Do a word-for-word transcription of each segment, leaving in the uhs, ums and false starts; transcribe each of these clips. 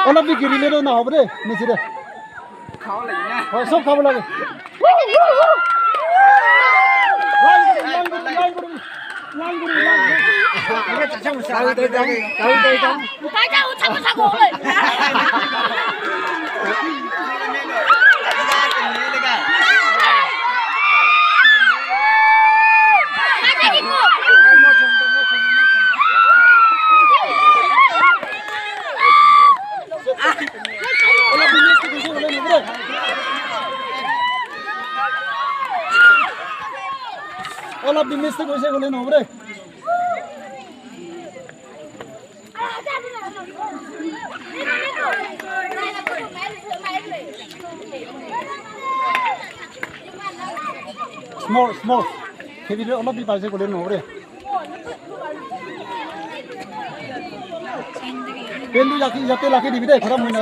Olop bi girile toh nahabo de, niche de. Hoi, sob khabo lage. Line kuri, line kuri, line kuri. Olop bi mistake hoise koile nohobo de. Small, small. Heavy de olop bi paise koile nohobo de. Pen tu yate, yate lagi dibi de, khatam hoi na.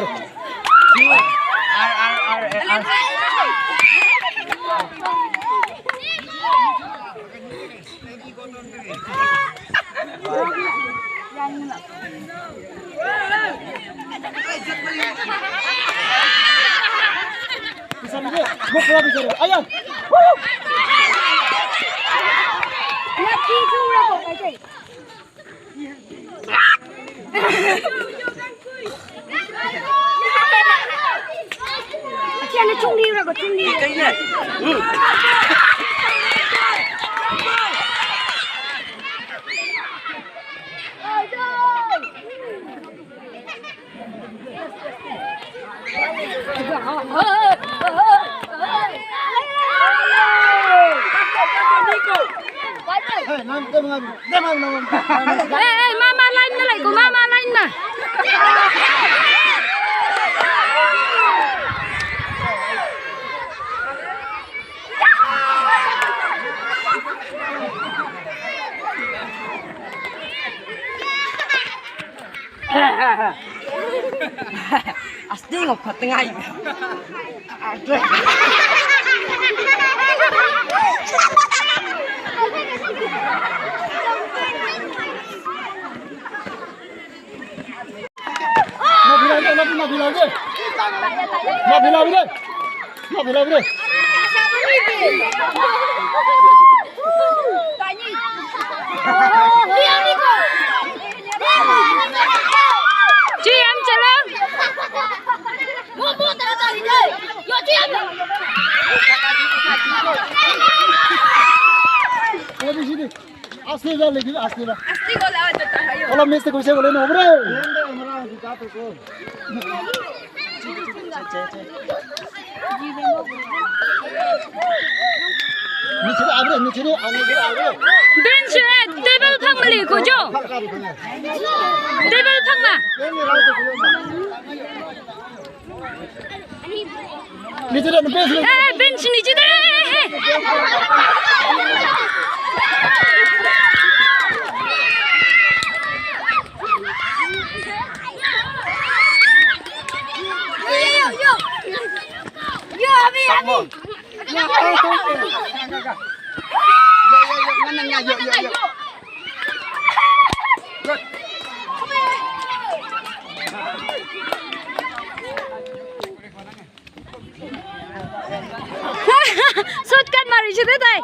Hey, hey, mama line na lai ko, mama line na. Asti ngok khatengai. Na philai de, na philai de. Na philai de. Na philai de. Chi am chala. Aste ja, lekin aste ja. Aste gola aja ta hai. Olop mistake hoise koile nohobo de. Niche de abre, niche de, niche de abre. Bench, eh, table phang mali ko jo. Table phang ma. Niche de, bench. Eh, bench niche de. Yo, yo, yo. Yo, Abi, Abi. Shortcut mari chhe de tai.